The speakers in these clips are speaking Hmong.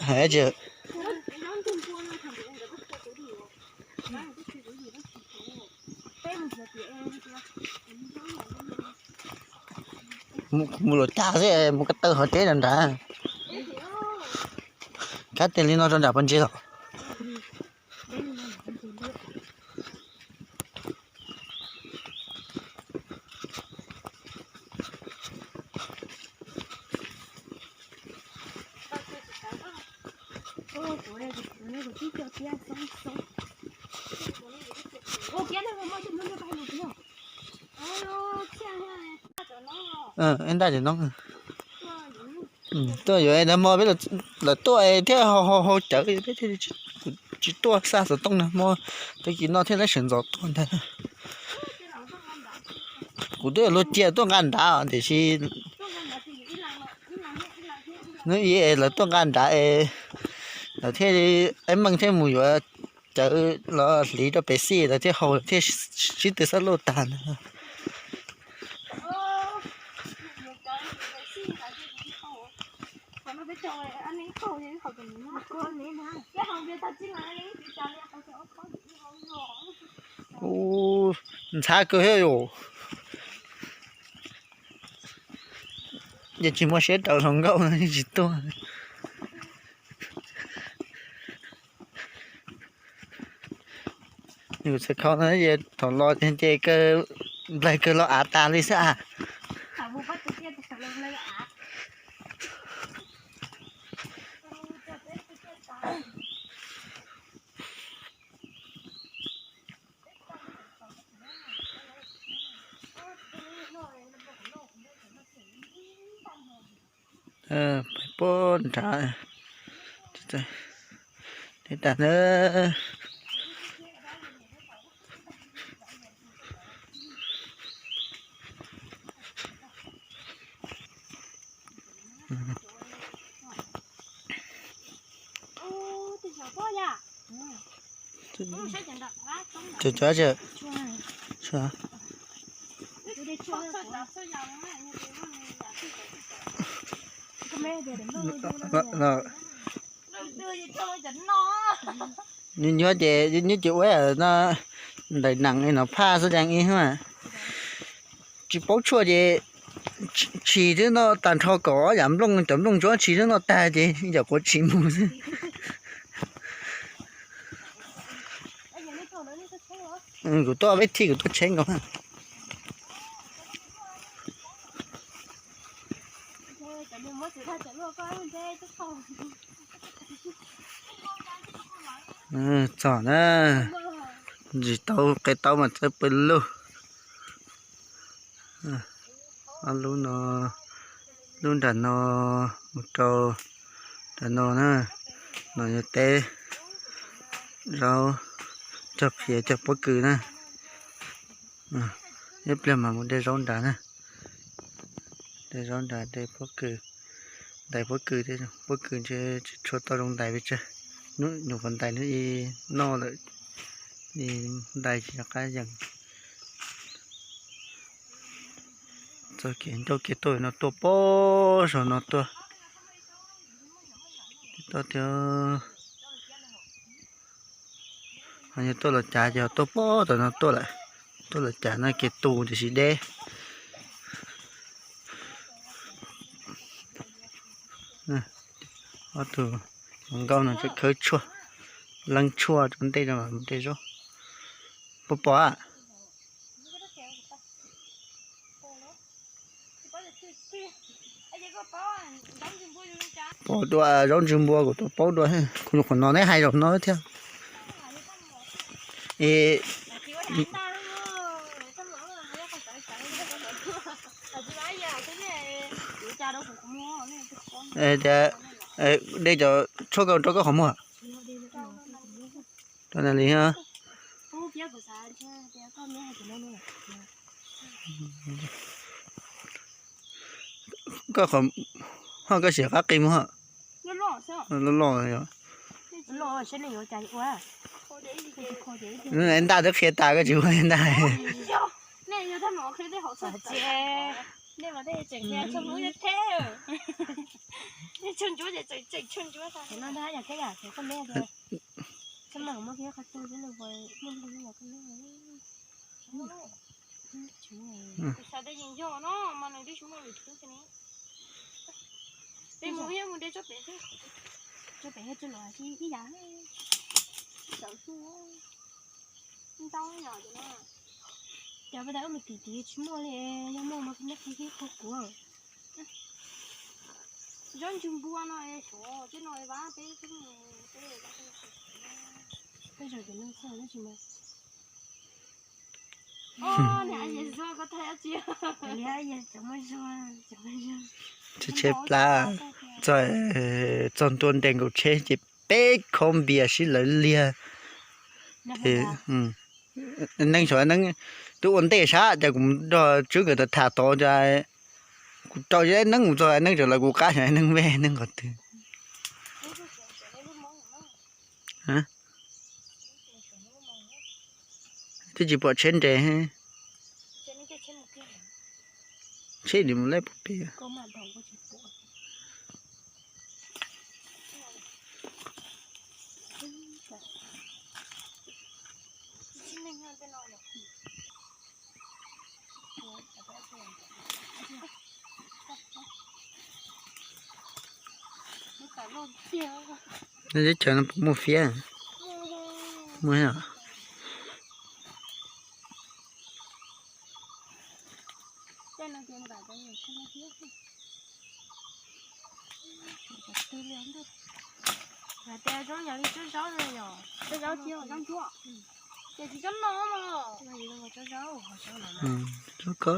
Hais tsis mus luam cas xwb, mus ko taw hauv teb nrad nrad. Kab tias li no rau nram pov ntses los. Ntaj cov no tuaj yuav dag mo peb lawv tuaj thiaj hau hau cawv, peb thiaj tsis tuaj xa xov tooj na, muaj tag kis no thiaj lab sawv ntxov tuaj ntag. Kuv twb yuav luag cia tuaj nqa nrad tiam sis hnub ib lawv tuaj nqa nrad es lawv thiaj, Eb Meej thiaj mus yuav cawv los hliv rau pem xij, lawv thiaj hau thiaj sib tw xab luj tag ntag. Ub, ntxhab kawg thiab yus. Ces tsis muaj siab rau hluas nkauj no tsis tuaj. Yus txhais khau no ces thaum los ces kawg nplaig kawg los av tas li xwb a. Peb puag nrad, teb tas na. Cov cov nyuaj nyuaj ces nyuaj ces ua no, ntais nees li no phaj xwb dees ib, tsis paub tshuaj ces tshis twb noj tag nrho kom yam nplooj, cov nplooj ntsuab tshis twb noj tag ces yam quav tshis mus xwb. Kuv tuaj peb thij kuv tuaj tsheb nkaus. Txog na, ntsis tau qe taub mas txawj pw lug. Ob lub no, lub nram no mus rau nram no na, no yog teb zaub, cog phiav cog pob kws na. Ib pliag mas mus de zaub nrad na. De zaub nrad de pob kws, ntais pob kws, pob kws ntshe tsis tshua tau zoo ntais pes tsawg. Hnub nyuam qhuav ntais hnub ib noj lawm, ntais tsis rov qab yees. Txoj kev ncauj kev tuaj no tuaj pem saum no tuaj. Tuaj tiag. Ho yog tuaj Los Cav ces ho tuaj pem tom no tuaj lawm. Tuaj Los Cav no kev tu tiam sis deb. Ob tug hluas nkauj no tseem khawb tshuaj, leeb tshuaj rau ntej rau mam mus de zaub. Puas pom? Pom dua zaub ntsws npua kuv tuaj paub dua, kuv nyuam qhuav hnov neb hais zaum no thiab. Es tias de cov tshuaj ko rau koj qhov muag. Rau na li. Koj, ho koj siv qab qi mus. Loj loj yog. Ntaj twb qhia tas koj tsis ua ntaj. Nej mas tej tseem tias tshuaj ntsuab thiab. Nej tshuaj ntsuab ces tseem tshuaj ntsuab tag. Ces no ntag yog thiab yom, ces koj me tias tshuaj maj muab kiag qhov tu xwb los muaj hlub los koj me. Xav tej yeej yog no mas nws twb tsis muaj lwm tus thiab ne. Peb mus ib mus de tsob pem xwb. Tsob pem yog tsob los ib yam. Ntau yom. Cov peb tas wb mus tim tim tsis muaj li, yog muaj mas neb qhib qhib qhov kuv. Zaub ntsug npua no es suav tej no es vab peb xwb, peb zaum tim no txog tsis muaj. Tshe tshe plab, txog, txog ntua nres nkaus tsheb ces peb khob npias sib lawv liag. Ces neeb xyov neeb twb ua ntej sab ces kuv nrog Tswb nkawd tham tod ces kuv rau neeb mus txog neeb tseem lawv kuv qab xyov neeb ve neeb qhov twg. Twb tsis pom tsheb nres. Tsheb nim mus lawm puag pem. Teb chaws no puas muaj fiab? Muaj. Hais tias zoo yam li tsob zaub no yom, tsob zaub thiab zaub ntsuab, ces tsis tsob no los tsob zaub, tsob ko.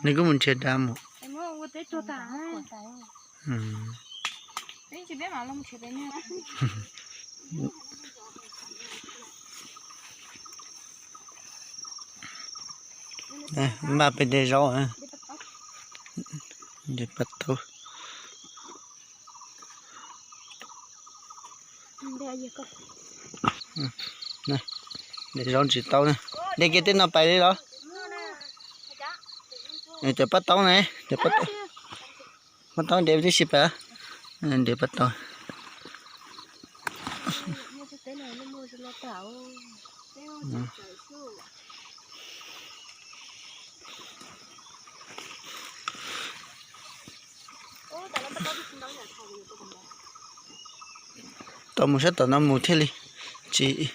Nws kuj mus nrhiav dav mus. Npaj peb de zaub, de paj taub. De zaub ntsis taub na. De kiag tej no pais li los? Cov paj taub ne, cov paj taub de tib si pais. De paj taub. Tau mus sab tom no mus thiaj li tsis.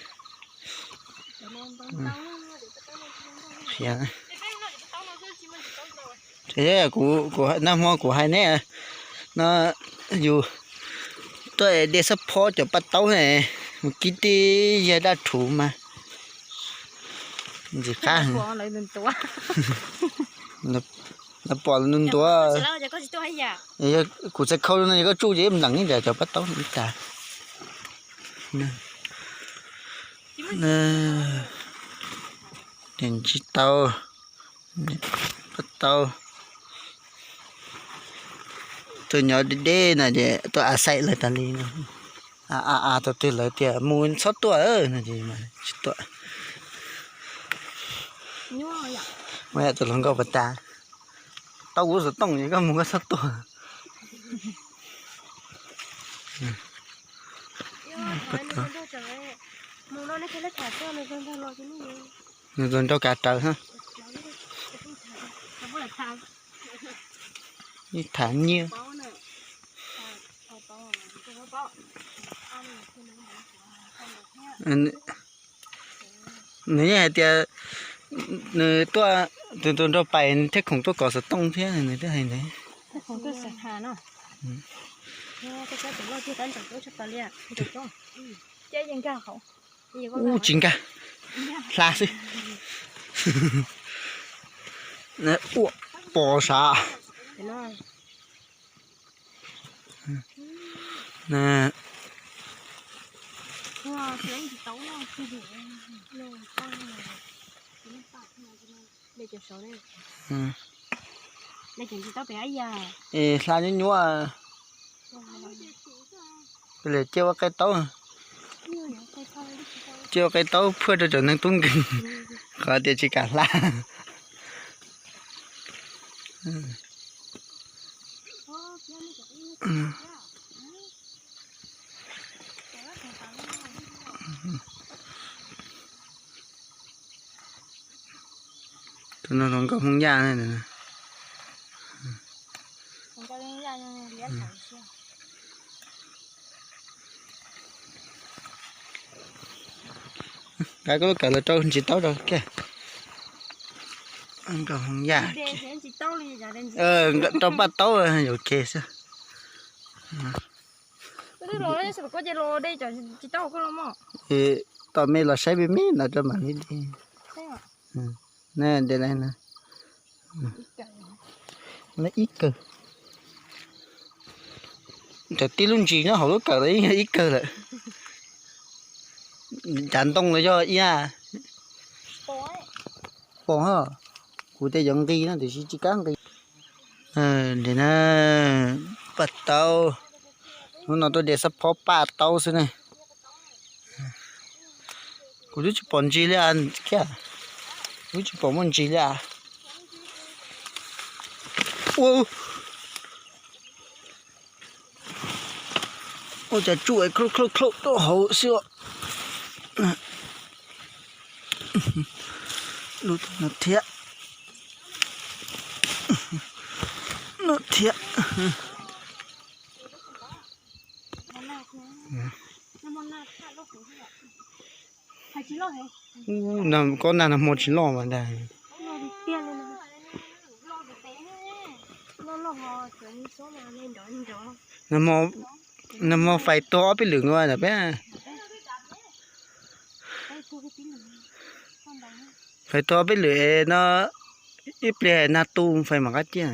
Kuv, nag hmo kuv hais neb no, yus tuaj de xab phob cov paj taub ne, mus kib tib yag daj rhuv mas ntxim qab. Lawv pom lawv ntuav. Kuv txhais khau no yog koj tsuj ces ib nplees ib ntawd cov paj taub ib tag. Niam ntsis taub, paj taub. Tus nyob deb deb no ces tuaj a xaim lawv tas li no. A a a, tus twg lawv tias mus txhob tuaj no ces tsis tuaj. Muaj yam tus hluas nkauj puas tas, tau kuv xov tooj es koj mus koj txhob tuaj. Nws tus nraug kav raws. Ib tham nyiaj. Nws yeej hais tias nws tuaj, tus tus nraug pais nws thiaj khoom tuaj kov xov tooj thiab nws twb hais ntawd. Ub tsis nkag, hla xwb. Ua pos sav. Hla nyuaj nyuaj. Peb li ciaj ua qe taub, ciaj ua qe taub phuaj rau cov neeg tub nkeeg, qhov tias tsis kam hla. Tus no hluas nkauj Hmoob Yaj. Nqa koj lub kawm los rau ntsis taub rau kiag. Nkauj Hmoob Yaj. Rau paj taub yuav ke xwb. Tom me los saib me me no rau mam li. Ne de la, ib kawg. Cov tib lub ntsis nyob hauv lub kawm los yeej yog ib kawg lawm. Cav ntoo los yog ib yam. Pom, kuv tej yuav nqis no tiam sis tsis kam nqis. Paj taub, hnub no tuaj de xab phob paj taub xwb ne. Kuv twb tsis pom ntsis li thiab, kuv twb tsis pom muaj ntsis li. Ua, ua cas tsuj klaub klaub klaub rau hauv xwb. Lub no thiab, no thiab. Koj nag nag hmo tsis loj mas ntag. Nag hmo fais tuag ob peb lwm nkaus peb. Fais tuag ob peb lwm no, ib pliag nag tu fais mam qab ciaj.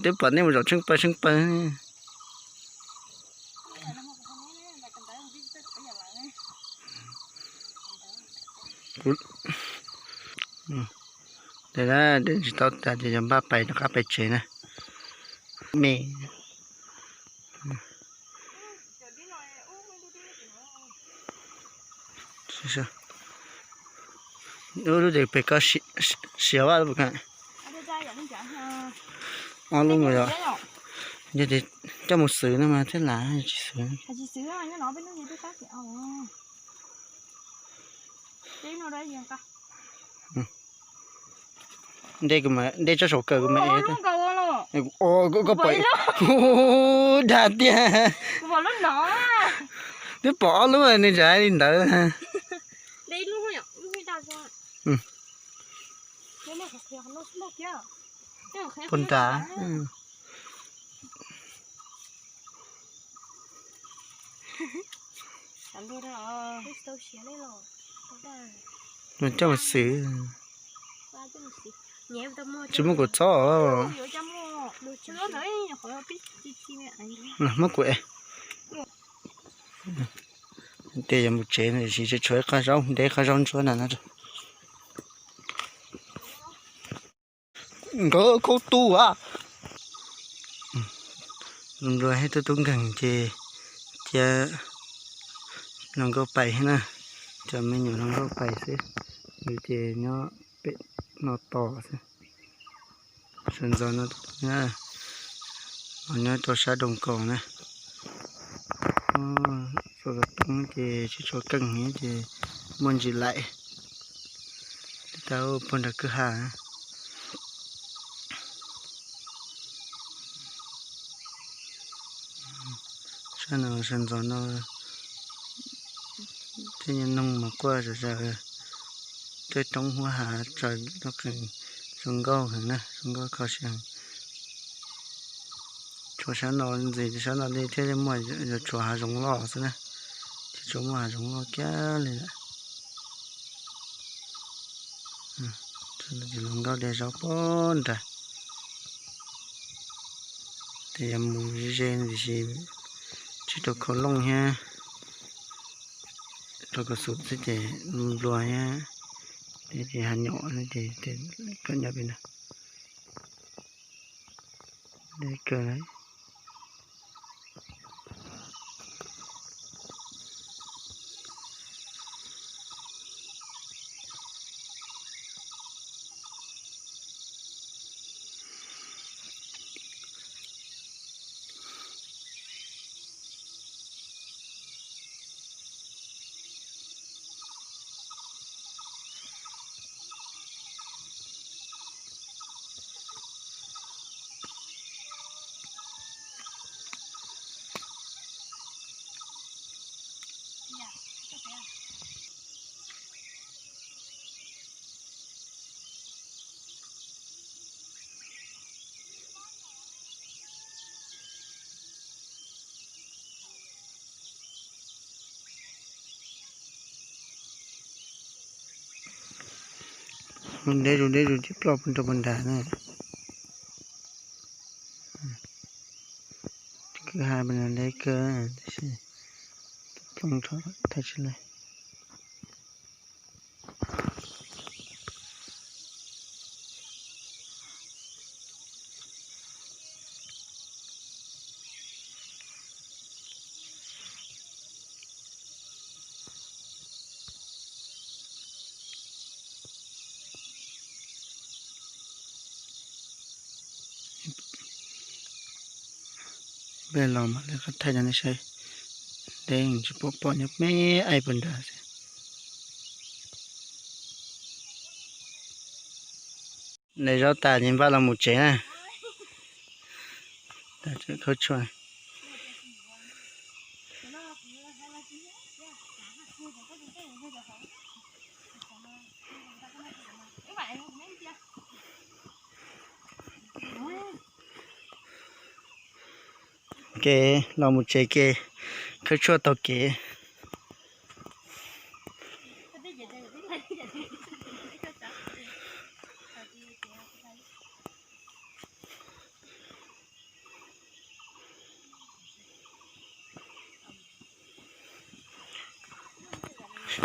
Twb pom nej mus zaum tsheej pawg tsheej pawg. Tsis tau tas ces yog npaj pais rov qab pais tsev na. Me. Lub lub ces pem koj siav vaj lub. Ob lub mus yom. Yog tias coj mus xwv no mas thiaj lam, tsis xwv. Nte kuv mas, nte tsob saum kawm kuv mas ev. Koj pom, dag tiag. Twb pom ob lub nws tseem li ntawd. Puag nrad. Coj mus xwv. Tsis muaj kuv txob. Muab kuv. Tej yog mus tsev no, tsis tshuav ib qho zaub, ntev qho zaub ntsuab na no. Nkawd khaub tu a. Nplua thiab tub tub nkeeg ces cia hluas nkauj pais thiab na, cov me nyuam hluas nkauj pais xwb, nws ces nyob pem no tos xwb. Sawv ntxov no nyob rau sab Doos Kaus na. Txoj xov tooj ces tsis tshua keej ces muaj ntsis laim. Tau puag nram kwj ha. Sab no sawv ntxov no tej nyuag noog mas quaj zom zaws. Tej roob huab hav tsaws toj qees zoo nkauj heev na, zoo nkauj kho siab heev. Tshuav sab no ntxiv, sab no li thiaj li muaj, yuav tshuav hav zoov loj xwb na, tsis tshua muaj hav zoov loj kiag li lawm. Zoo nkauj de zaub pog nrag. Ces yuav mus ze ze tiam sis tsis rau khau looj thiab, rau kav xum xwb ces nplua thiab, ces hav nyom ces koj nyob pem no. Deb kawg. Mus deb zus deb zus tib ploj rau puag nrad na. Kwj ha puag nrad deb kawg tab sis plooj rho thaij tsis laij. Peb los mam li qhov thaij rau nej saib, deb tsis pom pom nyob me aib puag nrad xwb. Ntes zaub tas ces npaj los mus tsev na. Khawb tshuaj. Kev los mus tsev kev khawb tshuaj taug kev.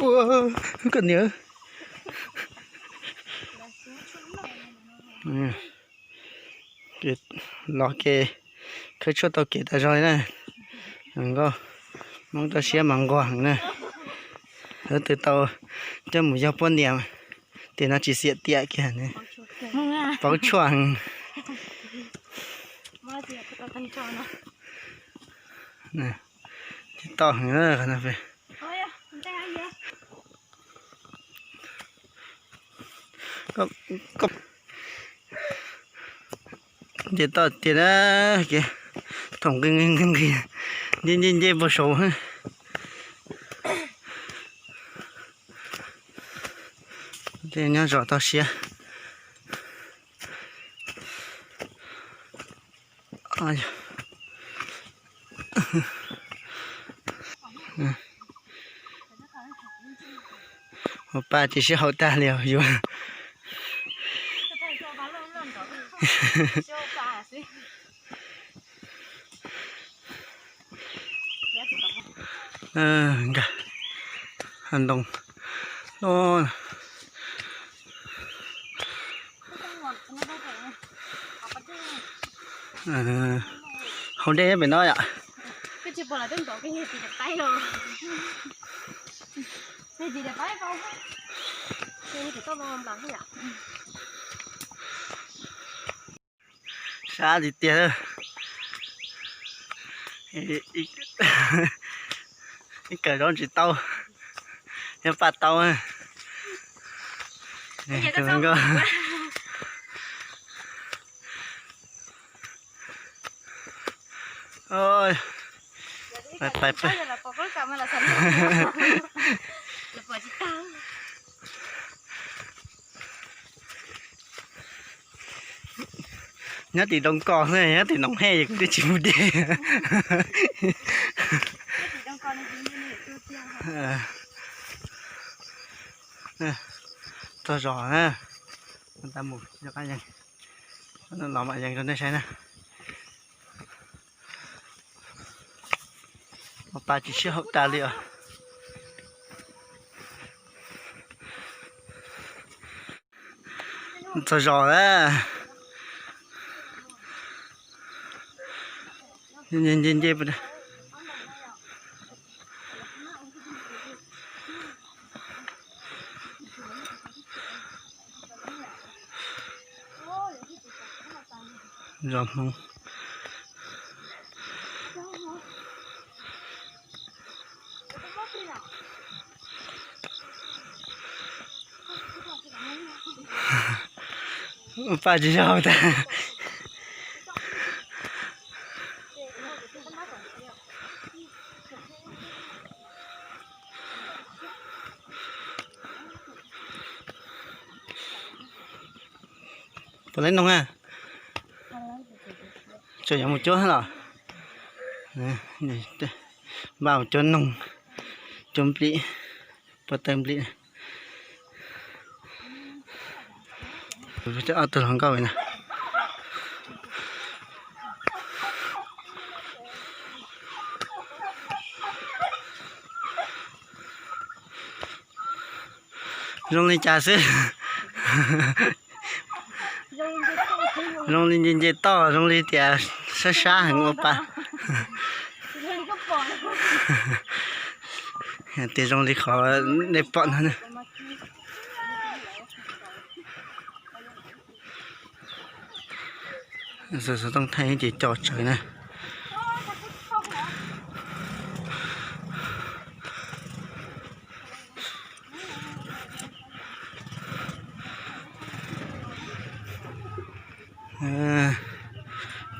Ua, koj niam. Los kev khawb tshuaj taug kev tas zog li na. Nkauj, Hmoob toj siab mas nquag heev na. Tus twg tau coj mus yog poj niam, tiam no tsis xiam tiam kiag, paub tshuaj heev. Ces toj heev na. Ces toj tiag na, kev thoom nqi nqi nqi nqi, nce nce nce puag saud. Tej nyob zos toj siab. Ua pa ces sib haum tag li os yus. Nkag hav ntoo loj. Haus dej pem no yom. Sab tiag tiag. Ib kawm zaub tsis tau, nyob paj tau. Nkauj. Pais pais pais. Nyob tim Doo Kos xwb, nyob tim Noom Hej kuv twb tsis mus deb. Txog zos na, mus, los mam yees rau nej saib na. Ua pa tsis sib haum tas li os. Txog zos lawm. Nce nce nce. Zos Hmoob. Ua pa tsis yog tag. Puas laib noog a? Tseem yuav mus cuab los? Npaj mus cuab noog, cuab nplij, puab tawb nplij. Ob tug hluas nkauj na. Zoo li cas xwb? Zoo li nce nce toj, zoo li tias sab sab heev ua pa. Tias zoo li qhov nej pom no na. Xov tooj thaij ces co tsawv na.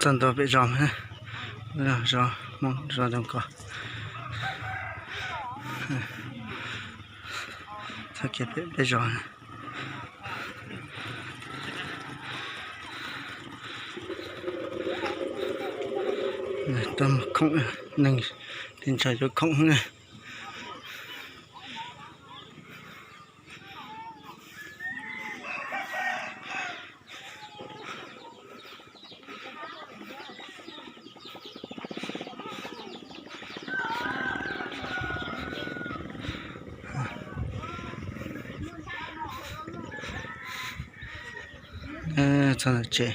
Txog ntua pem zos, zos Hmoob, zos Doog Kos. Txog kiag pem peb zos. Tuaj mus khoom, neeg tsis ntshai yuav khoom na. Txog ntawm tsev.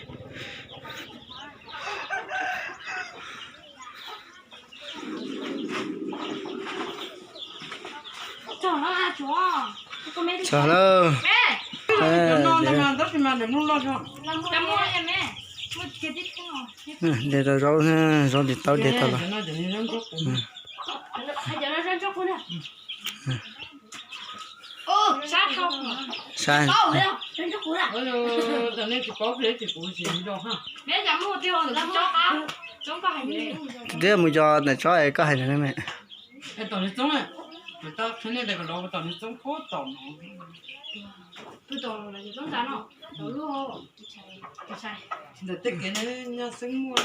Txog lawm. Dej rau zaub, zaub dej tau los. Saib, twb mus yos ntawm tsob es koj hais ntawd me. Ntawm tej kev nyob xeeb muaj.